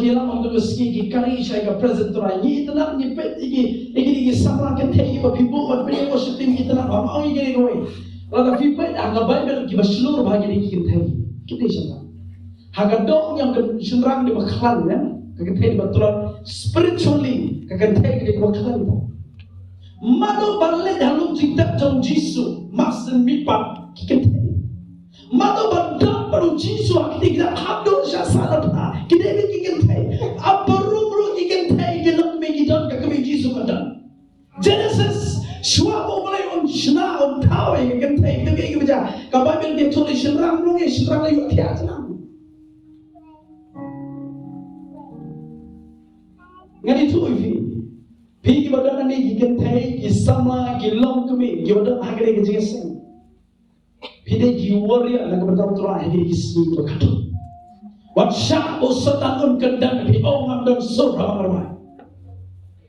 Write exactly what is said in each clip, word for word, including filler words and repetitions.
Ngi lam ong ka sngi ki kari shai ka presence Trai. Ngi itynnad ngi peit ïa ki, ïa ki, ïa ki samla kynthei kiba phi buh ban peit ïa ka worship team, ngi itynnad, ym ong ïa kine kiwei. Lada phi peit ha ka Baibl kiba shlur bha kine ki kynthei. Kine shynrang. Ha ka doh ngi ong ka shynrang dei ba khlaiñ, eh? Ka kynthei dei ba tlot. Spiritually ka kynthei dei ba khlaiñ. Mano ba leit ha lum jingtep jong u Jisu, Marsden, Mithpat, ki kynthei. Mano ba don bad u Jisu ha kine ki dang hap don sha sahnarphna, ki dei ki kynthei. Haba rum ruh ki kynthei ki long, me, ki don ka kmie, u Jisu ka don. Genesis, shuwa ba U Blei un shna, un thaw ïa ki kynthei, ki dei kiba jia. Ka Baibl ka ïathuh ïa shynrang, long ïa shynrang la ïoh thiah shynrang. Ngan ïathuh ïa phi. Phi kiba don hangne, ki kynthei, ki samla, ki longkmie, kiba don ha kane ka jingïaseng. Phi dei ki warrior na ka bynta U Trai ha kine ki sngi kiba khatduh. Wat shah ba u Soitan un kyndem ïa phi, oh ngam don sur ha bang rwai.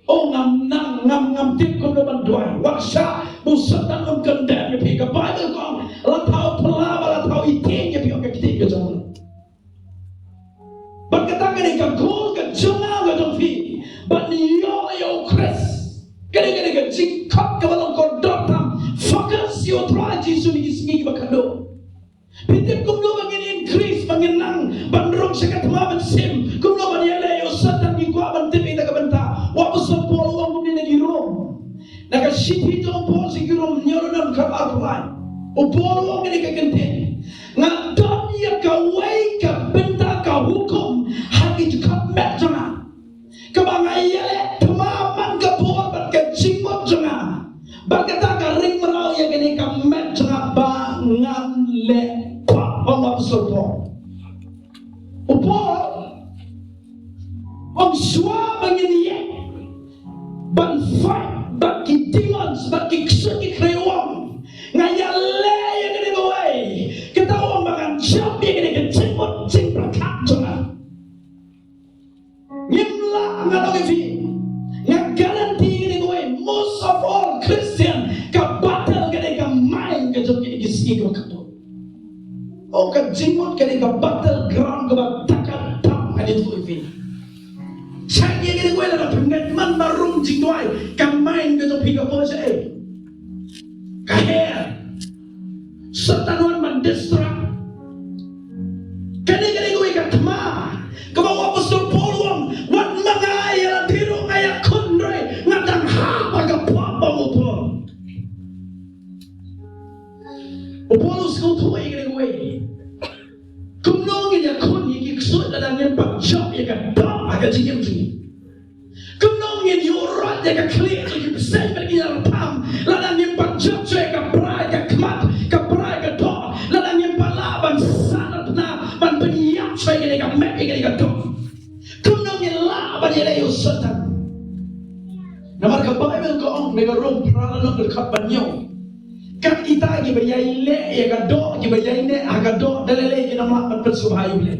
Oh ngam nang, ngam, ngam tip kumno ban duwai. Wat shah ba u Soitan un kyndem ïa phi, ka Baibl ka ong, la thaw pla bad la thaw ïing ïa phi, ong ka ktien ka jong U Blei. Bad kata ka dei ka goal ka jong nga, ka jong phi, ban ïoh ïa u Khrist. Ka dei, ka dei ka jingkhot kaba long kordor tam. Focus ïa U Trai Jisu ha kine ki sngi kiba khatduh. Phi tip kumno ba ngin increase, ba ngin nang ban rung sha ka thma mynsiem, kumno ban ïaleh ïa u Soitan, ngi kwah ban tip ïa kata ka bynta. U Apostol Paul u ong kumne na ki Rom. Na ka shithi jong u Paul sha ki Rom, hynñiew lynnong, khat ar, khat lai. U Paul u ong kane ka kyntien. Nga don ïa kawei ka bynta ka hukum ha ki dkhot met jong nga, kaba nga ïaleh thma man ka bor bad ka jingmut jong nga. Bad kata ka ring mraw ïa kane ka met jong nga ba ngan leh pap, ong u Apostol Paul. U Paul u ong shuwa ba ngin ïeng ban fight bad ki demons, bad ki ksuid ki khrei, u ong, nga ïaleh ïa kane kawei. Kata u ong ba ngan jop ïa kane ka jingmut jingpyrkhat jong nga. Ngim lah, nga ong ïa phi, nga guarantee ïa kane kawei, most of all Christian, ka battle ka dei ka mind ka jong kine ki sngi kiba khatduh. Oh, ka jingmut ka dei ka battleground kaba tangkam tam, ngan ïathuh ïa phi. Check ïa kane kawei, lada phim ngeit man ba rung jingduwai, ka mind ka jong phi ka poi shaei? Ka her. Soitan wan ban distract. Kane, kane kawei ka thma kaba u Apostol Paul u ong, wat ma nga ïa lade ruh nga ïakhun, hynrei nga dang hap ha ka pop, ong u Paul. U Paul u sngewthuh ïa kane kawei. Kumno ngin ïakhun ïa ki ksuid lada ngim pat jop ïa ka doh ha ka jingim jong ngi? Kumno ngin ïuhroit ïa ka khlieh jong ki bseiñ bad ki ïalrpham lada ngim pat jop shuh ïa ka brai ka khmat, ka brai ka doh, lada ngim pat lah ban sahnarphna, ban pynïap shuh ïa kane ka met, ïa kane ka doh? Kumno ngin lah ban ïaleh ïa u Soitan? Namar ka Baibl ka ong, na ka Rom phra lynnong, ka dkhot ba hynñiew, kat kita kiba ïaineh ïa ka doh, kiba ïaineh ha ka doh, da lei lei kin ym lah ban pynsngewbha ïa U Blei.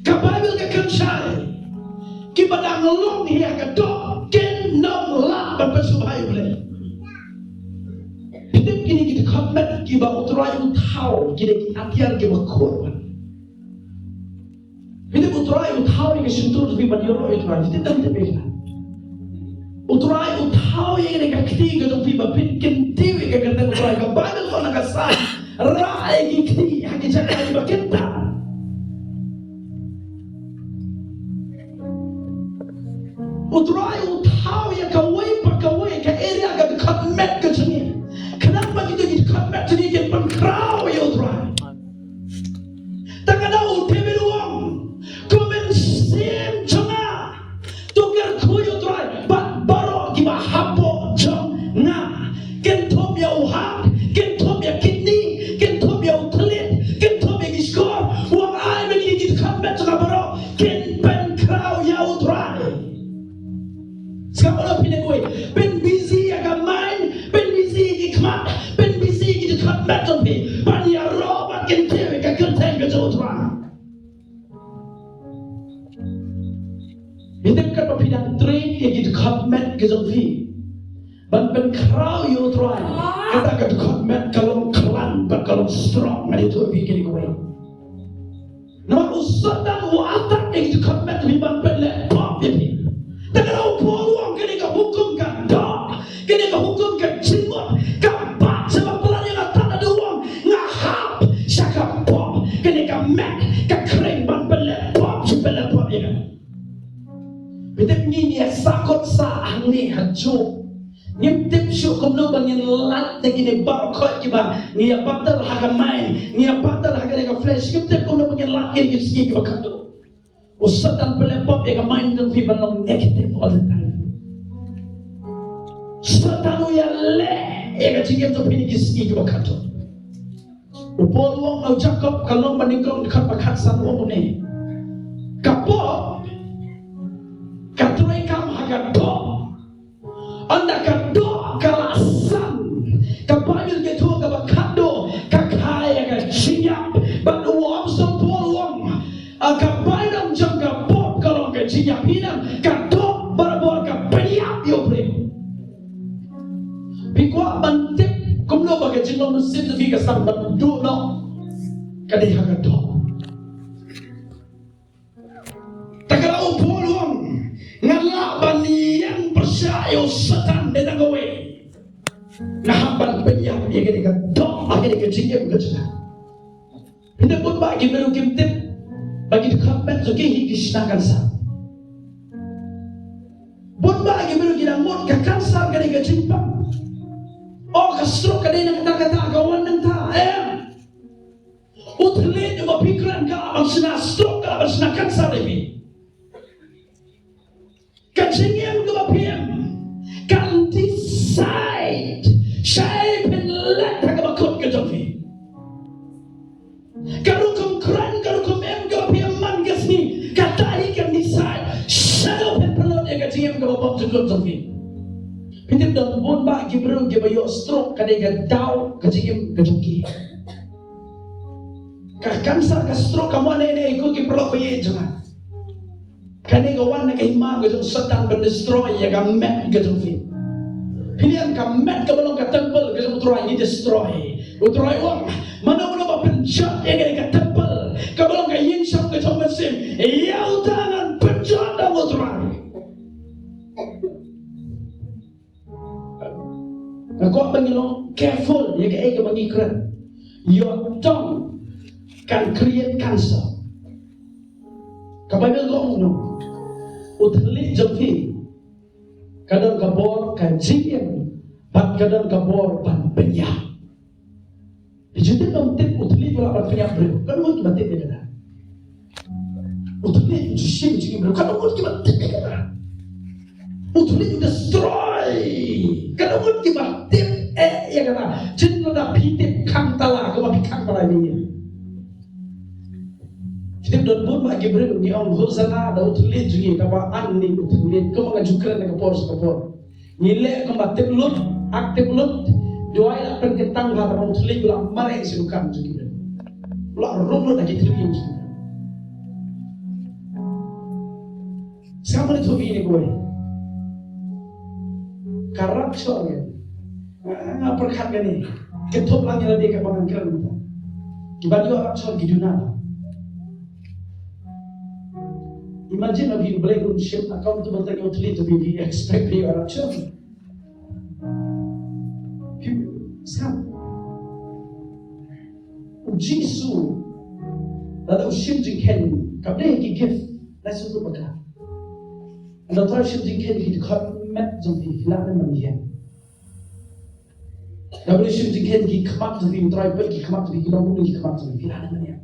Ka Baibl ka kynshai, kiba dang long hi ha ka doh kin ym lah ban pynsngewbha ïa U Blei. Phi tip, kine ki dkhot met kiba U Trai u thaw, ki dei ki atiar kiba khuid. Phi tip, U Trai u thaw ïa ka shyntur jong phi ban ïaroh ïa U Trai. Phi tip, phi tip ïa ka. U Trai u thaw ïa kane ka kti ka jong phi ba phin kyntiew ïa ka kyrteng U Trai. Ka Baibl ka ong na ka Salm, rah ïa ki kti ha ki jaka kiba kyntang. U Trai u thaw ïa kawei pa kawei ka area, ka dkhot met ka jong ngi, khnang ba kito ki dkhot met jong ngi kin pynkhraw ïa U Trai. Te ka dei, u David u ong, ko mynsiem jong nga, to kyrkhu ïa U Trai, bad baroh kiba hapoh jong nga kin thob ïa u heart, kin thob ïa kidney, kin thob ïa u thylliej, kin thob ïa ki shkor. U ong, ai ba kine ki dkhot met jong nga baroh kin pynkhraw ïa U Trai. Sngap, ïa phi, ne kawei, phin busy ïa ka mind, phin busy ïa ki khmat, phin busy ïa ki dkhot met jong phi ban ïaroh bad kyntiew ïa ka kyrteng ka jong U Trai. Phi tip, katba phi dang train ïa ki dkhot met ka jong phi ban pynkhraw ïa U Trai, kata ka dkhot met ka long khlaiñ bad ka long strong. Ngan ïathuh ïa phi kine kiwei. Namar u Soitan u attack ïa ki dkhot met jong phi ban pynleh pop ïa phi. Te ka la u Paul u ong kane ka hukum ka doh, kane ka hukum ka jingmut, ka bat sha ba palat ïa nga, tad haduh u ong nga hap sha ka pop, kane ka met ka khring ban pynleh pop, shu pynleh pop ïa nga. Phi tip ngi ngi ïa sahkut sah hangne ha Job. Ngim tip shuh kumno ba ngin lait na kine baroh khoit kiba ngi ïa battle ha ka mind, ngi ïa battle ha kane ka flesh. Ngim tip kumno ba ngin lait kine ki sngi kiba khatduh. U Soitan pynleh pop ïa ka mind jong phi ban long negative all the time. Soitan u ïaleh ïa ka jingim jong phi na ki sngi kiba khatduh. U Paul u ong ha u Jakob ka lynnong ba nyngkong dkhot ba khatsan u ong kumne. Ka pop ka trei kam ha ka doh. Ynda ka doh ka la san, ka Baibl ka ïathuh kaba khatduh ka kha ïa ka jingïap. Bad u ong, u Paul u ong, ah, ka bainong jong ka pop ka long ka jingïap, hynrei ka doh barabor ka pynïap ïa u briew. Phi kwah ban tip kumno ba ka jinglong mynsiem jong phi ka sdang ban duh noh? Ka dei ha ka doh. Te ka la u Paul u ong, nga lah ban ïeng pyrshah ïa u Soitan dei tang kawei. Nga hap ban pynïap ïa kane ka doh, ïa kane ka jingim ka jong nga. Hynrei bun bah ki briew kim tip ba ki dkhot met jong ki hi ki shna kansar. Bun bah ki briew ki dang mut ka kansar ka dei ka jingpang. Oh, ka stroke ka dei nangta kata, ka wan nangta. Em. U thylliej uba phi kren ka lah ban shna stroke, ka lah ban shna kansar ïa phi. Ka jingim kaba phi im kan decide shaei phin leit ha kaba kut ka jong phi. Ka rukom kren, ka rukom im kaba phi im man ka sngi, kata hi kan decide shaei phin pynlut ïa ka jingim kaba bymjukut jong phi. Phi tip don bun bah ki briew kiba ïoh stroke, ka dei ka daw ka jingim ka jong ki. Ka kansar, ka stroke kam wan ne ne ïa ki paralok ba ïeit jong nga. Kane ka wan na ka hima ka jong Soitan ban destroy ïa ka met ka jong phi. Phi liang ka met kaba long ka temple ka jong U Trai ngi destroy. U Trai u ong, mano mano ba pynjot ïa kane ka temple kaba long ka ïingshong ka jong u Mynsiem, ïa uta ngan pynjot, ong U Trai. Nga kwah ba ngi long careful ïa kaei kaba ngi kren. Your tongue can create cancer. Ka Baibl ka ong kumno? U thylliej jong phi ka don ka bor ka jingim bad ka don ka bor ban pynïap. Phi ju tip, ym tip, u thylliej u lah ban pynïap briew. Katno ngut kiba tip ïa kata? U thylliej u ju shim jingim briew. Katno ngut kiba tip ïa kata? U thylliej u destroy. Katno ngut kiba tip, eh, ïa kata? Jin lada phi tip khang tala, kumba phi khang tala ïa ngi. Phi tip don bun bah ki briew ngi ong Hosanna da u thylliej jong ngi, kaba an ni u thylliej. Kumba nga ju kren na ka por sha ka por. Ngi leh kumba tip lut, ak tip lut, duwai la pynkyntang bha, tangba u thylliej u la mareh sha dukan jong ki briew. U la rung lut ha ki thylliej jong ki briew. Sngap ïa kane, to ïa kane kawei. Ka rapture ïa. Nga pyrkhat kane. Kynthup lang ïa lade kaba ngan kren mynta. Kiba ïoh rapture ki duna. Imagine, ïa phi, U Blei un shim accountable tang ïa u thylliej, to phi expect phi ïoh rapture. Phi sngap. U Jisu lada u shim jingkheiñ, kam dei ki gift, la shu tu baka. Lada u Trai u shim jingkheiñ ki dkhot met jong phi, phi lah ne ban ïeng? Lada u shim jingkheiñ ki khmat jong phi, u Trai u peit ki khmat jong phi, ki long kumno ki khmat jong phi, phi lah ne ban ïeng?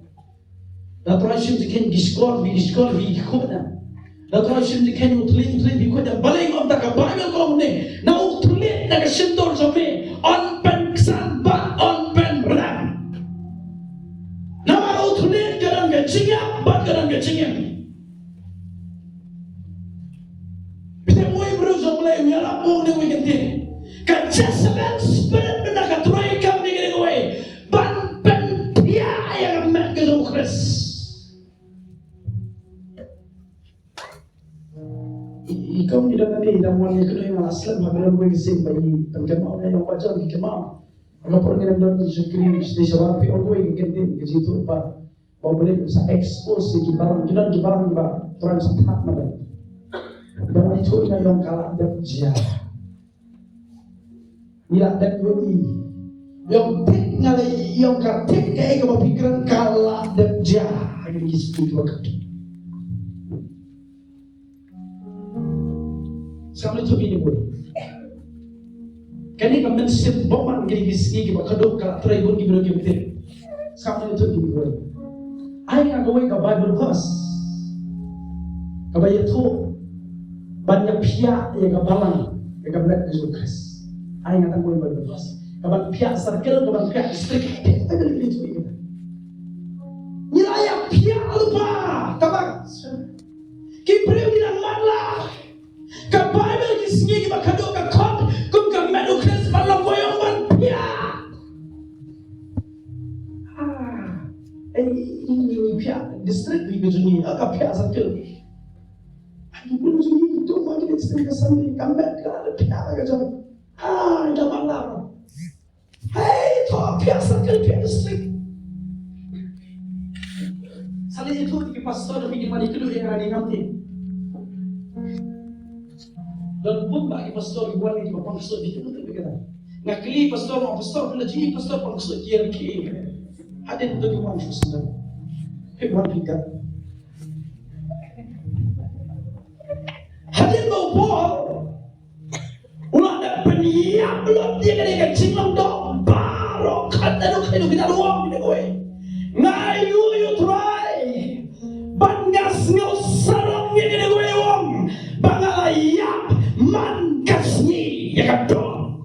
Lada u Trai u shim jingkheiñ ki shkor, phi ki shkor, phi ki khuid ne? Lada u Trai u shim jingkheiñ u thylliej, u thylliej, phi khuid ne? Balei? Ym, te ka Baibl ka ong ne, na u thylliej na ka shyntur jong me yn pynksan bad yn pynrem. Namar u thylliej ka don ka jingïap bad ka don ka jingim. Phi tip, uwei u briew jong U Blei u ïalap, u ong ne, uwei u kyntien, ka Jezebel spirit mynta ka trei kam ïa kane kawei ban pynthiah ïa ka met ka jong U Khrist. I, i kong i dang ani, i dang wan ïa kano, i nga la slem ha kano kawei ka sien ba i pynkynmaw, i ong ba jong ki kynmaw. Nga por ngi dang don ki shakri, shisha ba phi ong kawei ka kyntien ka jingthoh ba Ba U Blei u sa expose ïa ki balang, ki don ki balang ba Trai u sa thad ma ka. Ba ngi ïathuh ïa ka, ïong ka la dep jia. Ngi la dep ïohi. Ïong thik nga la ïong ka thik kaei kaba phi kren ka la dep jia. Ha kine ki sngi kiba kut. Sa mut ïathuh ïa ngi kawei. Kane ka mynsiem bymman kine ki sngi kiba kut ka la trei bun ki briew kiba tip. Sa mut ïathuh ïa ngi kawei. Ai nga kawei ka Bible verse kaba ïathuh ban ïaphiah ïa ka balang ïa ka met ka Jisu Khrist. Ai nga tang kawei Bible verse kaban phiah circle, kaban phiah district. Ngi la ïaphiah lypa, tangba ki briew ki dang matlah. Ka Baibl ki sngi kiba khadduh ka khot kum ka met u Khrist ban long kawei, ong ban phiah. Ah, ei, i, i, i phiah district ri ka jong ngi, ah, ka phiah circle. Ai, ki briew jong ngi, to ma ki district ka Sunday, ka met ka la phiah ka jong. Ah, i da matlah. Hei, to phiah circle, phiah district. Sa leh ïathuh ïa ki pastor, da phi ki mane kylluid ïa nga, ngam tip. Don bun bah ki pastor ki wan, kiba pang ksuid, phi tip, phi tip kata. Nga kylli pastor, ong pastor, phi la jingim pastor pang ksuid ki ïa ki. Hadien to ki wan shu sendal. Phi wan phi kat. Hadien ba u Paul u la dep pynïap lut ïa kane ka jinglong doh baroh, kata duk, kata duk, kata duk, ong kane kawei. Nga ïohi ïa u Trai bad nga sngew sarong ïa kane kawei, ong, ba nga la ïap man ka sngi ïa ka doh.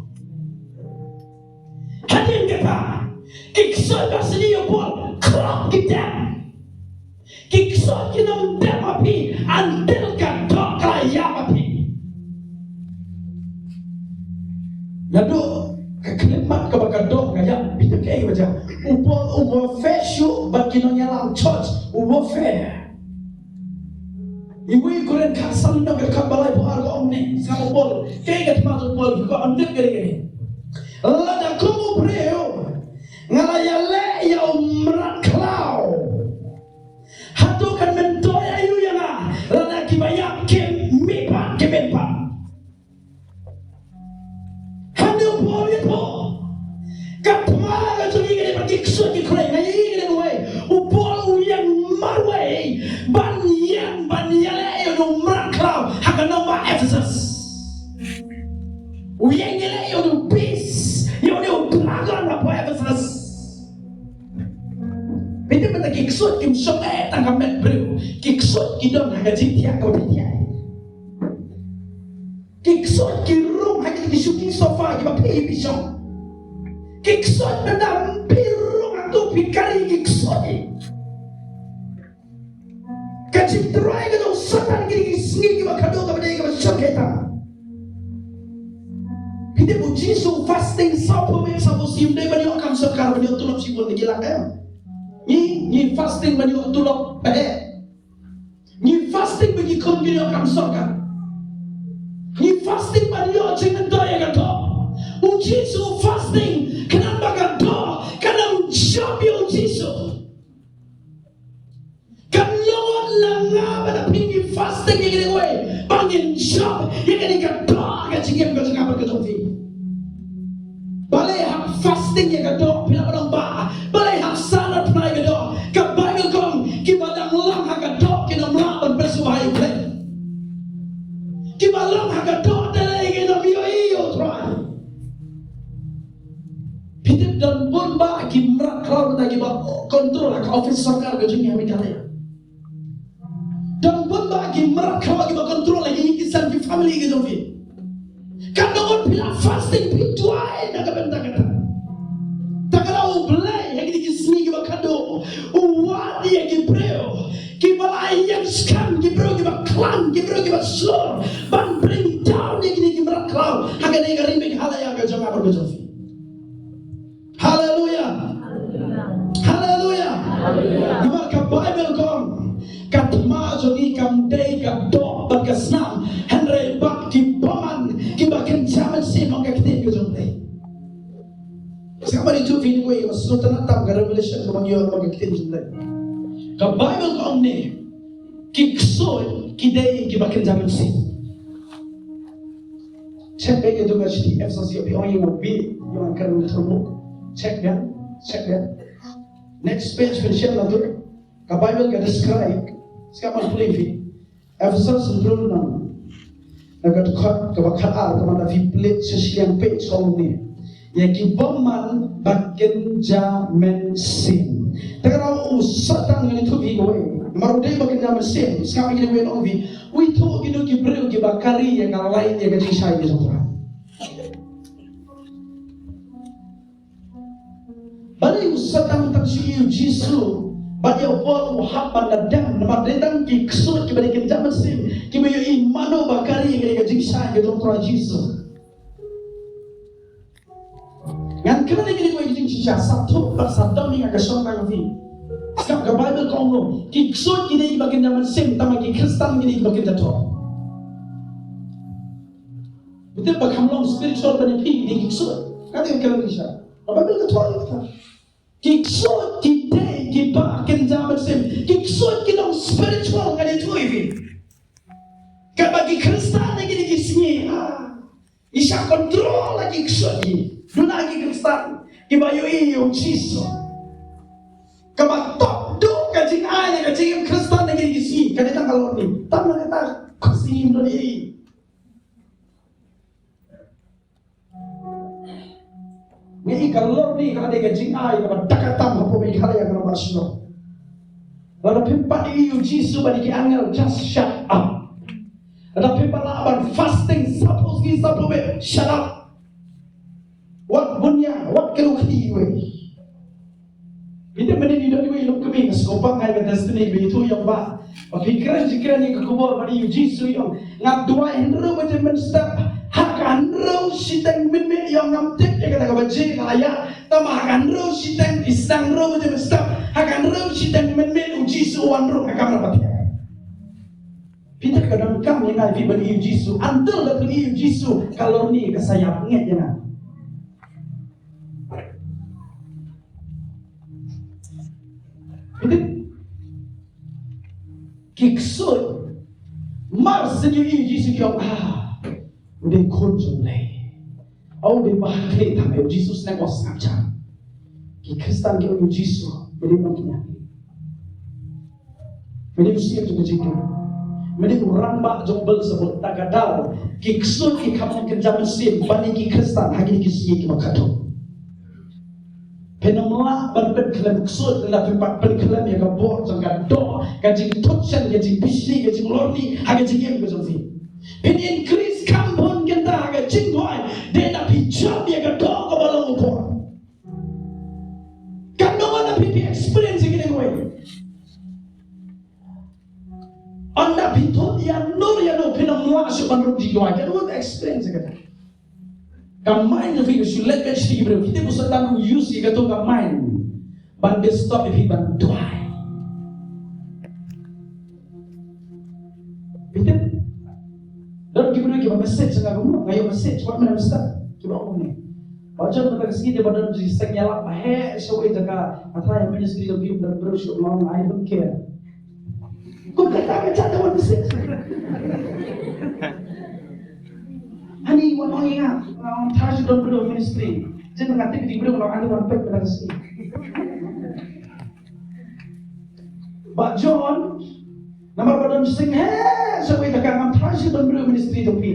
Hadien kata ki ksuid ba sniew ïa u Paul, khlop ki dep. Ki ksuid kin ym dep ma phi until ka doh ka la ïap ma phi. Naduh ka khyllipmat kaba ka doh ka ïap, phi tip kaei kaba jia? U Paul u warfare shuh bad ki nongïalam church, u warfare. Iwei Korinth khatsan lynnong ka dkhot ba laiphew ar ka ong ne, sngap u Paul, kaei ka thma jong u Paul, ka ong dep kaei kaei. Lada kum u briew nga la ïaleh ïa u mrad khlaw, hato kan myntoi aïu ïa nga lada kiba ïap kim mihpat kim mihpat? Hangne u Paul u ïathuh. Ka thma ka jong ngi ka dei ban ki ksuid ki khrei, nga ïohi kane kawei. U Paul u ïeng marwei ban ïeng ban ïaleh ïa u mrad khlaw ha ka nongbah Ephesus. U ïeng ïaleh ïa u beast, ïa u dragon hapoh Ephesus. Phi tip mynta ki ksuid kim shong eh tang ha met briew. Ki ksuid ki don ha ka jingthiah kaba phi thiah. Ki ksuid ki rung ha ki shuki sofa kiba phi phi shong. Ki ksuid mynta phi rung ha tu phi kari ki ksuid. Ka jingtrai ka jong Satan kine ki sngi kiba khadduh kaba dei kaba shyrkhei tam. Phi tip u Jisu fasting sawphew miet sawphew sngi, ym dei ban ïoh kam sorkar, ban ïoh tulop shibun da ki lak, em. Ngi, ngi fasting ban ïoh tulop ba heh. Ngi fasting ba ngi khun kin ïoh kam sorkar. Ngi fasting ban ïoh jingmyntoi ïa ka doh. U Jisu fasting khnang ba ka doh kan ym jop ïa u Jisu. Kan long na nga bad na phi ngi fasting ïa kane kawei ba ngin jop ïa kane ka doh ha ka jingim ka jong nga bad ka jong phi. Balei hap fasting ïa ka doh, phi lah ban ong bah. Balei hap sah na pnai ka doh? Ka Baibl ka ong kiba dang long ha ka doh kin ym lah ban pynshai ïa U Blei. Kiba long ha ka doh te lei kin ym ïohi ïa U Trai. Phi tip don bun bah ki mrad khlaw mynta kiba control ha ka office sorkar ka jong ngi ha Meghalaya. Don bun bah ki mrad khlaw kiba control ha ki, ki san ki family ki jong phi. Katno ngut phi la fasting phi duwai na ka bynta kata. Te ka la U Blei ha kine ki sngi kiba khadduh u wad ïa ki briew kiba la ïeng skhem, ki briew kiba khlaiñ, ki briew kiba shlur ban bring down ïa kine ki mrad khlaw ha kane ka ri Meghalaya ka jong nga bad ka jong phi. Haleluya. Haleluya. Namar ka Baibl ka ong, ka thma jong ngi kam dei ka doh bad ka snam, hynrei bad ki bymman kiba kynja mynsiem, ong ka ktien ka jong U Blei. Sngap ïa kane, to phi ïohi kaba sngewtynnat tam ka revelation kaba ngi ïoh ïa ka ktien jong U Blei. Ka Baibl ka ong ne, ki ksuid ki dei kiba kynja mynsiem. Check back ïa ka duma shi Ephesos ïa phi ong ïa nga bit ïa nga kren thurmuk. Check back, check back. Next page phin shem na tu. Ka Baibl ka describe. Ska man pule phi. Ephesos hynriew lynnong. Na ka dkhot kaba khatar kaba da phi plie sha shiliang page ka ong ne. Ïa ki bymman ba kynja mynsiem. Te ka daw u Satan ngan ïathuh ïa kawei. Namar u dei ba kynja mynsiem. Sngap ïa kawei nong phi. U ïathuh kino ki briew kiba kari ïa ka light ïa ka jingshai ka jong u Trai. Balei u Satan tang shu ïohi ïa u Jisu bad ïa u Paul u hap ban da dem namar dei tang ki ksuid kiba dei kynja mynsiem kiba ïohi mano ba kari ïa ka jingshai ka jong u Trai Jisu. Ngan kren ïa kane kawei ka jingshisha sa thuh bad sa dom ïa nga ka shong tang phi. Sngap ka Baibl ka ong no ki ksuid ki dei kiba kynja mynsiem tangba ki Khristan ki dei kiba kynja thoh. Bute ba kham long spiritual ban ïa phi dei ki ksuid. Ka dei ka kren ki sha. Ka Baibl ka thoh ïa kata. Ki ksuid ki dei kiba kynja mynsiem. Ki ksuid ki long spiritual ka dei thui phi. Kaba ki Khristan ne ki dei ki sngi. Ah. Ngi shah control la ki ksuid ki. Duna ki Khristan kiba ïohi ïa u Jisu. Kaba top duk ka jingai ka jingim Khristan ne ki dei ki sngi. Ka dei tang ka lor ni. Tam na kata ka sngi ym don ei. Ngi i ka lor ni ka dei ka jingai kaba da ka tam hapoh Meghalaya ka ba shnong. Lada phim pat ïohi ïa u Jisu bad ïa ki angel just shut up. Lada phim pat lah ban fasting sa phew sngi sa phew bnai shut up. Wat bunia wat kyrkhu wei. Phi tip mynne ngi don iwei i longkmie nga sngewbha ban ai ka testimony ba ïathuh ïa u bah. Ba phi kren shi kren ïa ka khubor ba ïa u Jisu ïa u. Nga duwai hynriew baje mynstep ha ka hynriew shiteng mynmiet ïa u ngam tip ïa kata ka baje ka la ïa. Tangba ha ka hynriew shiteng i sdang hynriew baje mynstep ha ka hynriew shiteng mynmiet u Jisu u wan ruh ha kamra ba thiah. Phi tip ka donkam ïa nga ïa phi ban ïa u Jisu. Until da phi ïa u Jisu ka lor ni ka sa ïap ngeit ïa nga. Phi tip ki ksuid mar shu ïa u Jisu ki ong ah u dei khun jong U Blei. Au dei ba ha khlieh tang ïa u Jisu sngap ong sngap jar. Ki Khristan ki ong ïa u Jisu ba dei nongkñia. Me dei u siem jong ka jingkñia. Me dei u rangbah jong u Belsebul. Ta ka daw ki ksuid ki kham kynja mynsiem ban ïa ki Khristan ha kine ki sngi kiba khatduh. Phin ym lah ban pynkhlem ksuid lada phim pat pynkhlem ïa ka bor jong ka doh, ka jingthut shen, ka jingbishni, ka jinglorni ha ka jingim ka jong phi. Phin increase kham bun kynta ha ka jingduwai dei na phi jop ïa ka doh kaba long u bor. Katno na phi phi experience ïa kine kiwei. Ynda phi thut ïano ïano phin ym lah shuh ban rung jingduwai. Katno phi experience ïa kata. Ka mind jong phi ka shu leit beit sha ki briew. Phi tip u Satan u use ïa kato ka mind ban disturb ïa phi ban duwai. Phi tip don ki briew kiba message nga kumno nga ïoh message wat mynta message kiba ong ne. Ba John mynta ka sngi dei ba don jingïaseng ïalap ba heh shawei jaka. Nga try ha ministry jong phi, don briew shu ong I don't care. Kum kata ka jaka wan message. Ani wan ong ïa nga, nga ong try shu don briew ministry. Jin nga tip ki briew nga ong ani wan peit mynta ka sngi. Bah John, namar ba don seng heh shawei jaka ngam try shu don briew ministry jong phi.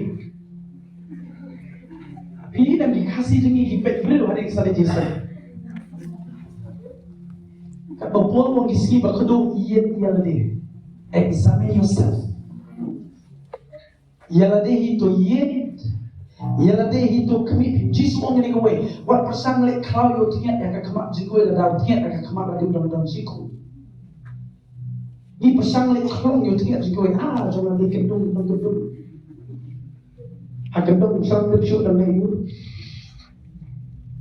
Phi dang ki Khasi jong ngi ki peit briew hadien sa dei jingïaseng. Katba Paul u ong ki sngi ba khatduh ïeit ïa lade. Examine yourself. Ïa lade hi to ïeit. Ïa lade hi to khmih. Jisu u ong ïa kawei. Wat pyrshang leh khlaw ïa u tngiat ha ka khmat jong kiwei lada u tngiat ha ka khmat lade u dang don shi khun. Ngi pyrshang leh khlong ïa u tngiat jong kiwei. Ah, jong lade kyndong, kyndong, kyndong. Ha kyndong shuh, kyndong shuh dang leh ïa u.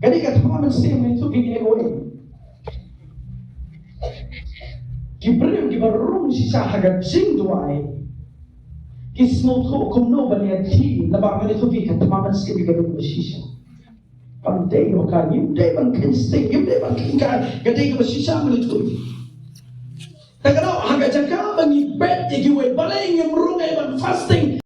Ka dei ka thma mynsiem ngi ïathuh ïa kawei. Ki briew kiba rung shisha ha ka jingduwai ki sngewthuh kumno ban ïa dih, namar ngi ïathuh ïa ka thma mynsiem ka dei kaba shisha. Ban dei ïa ka, ngim dei ban kheiñ sting, ngim dei ban kheiñ kai, ka dei kaba shisha ngi ïathuh. Te ka dei ha ka jaka ba ngi peit ïa kiwei, balei ngim rung ei ban fasting?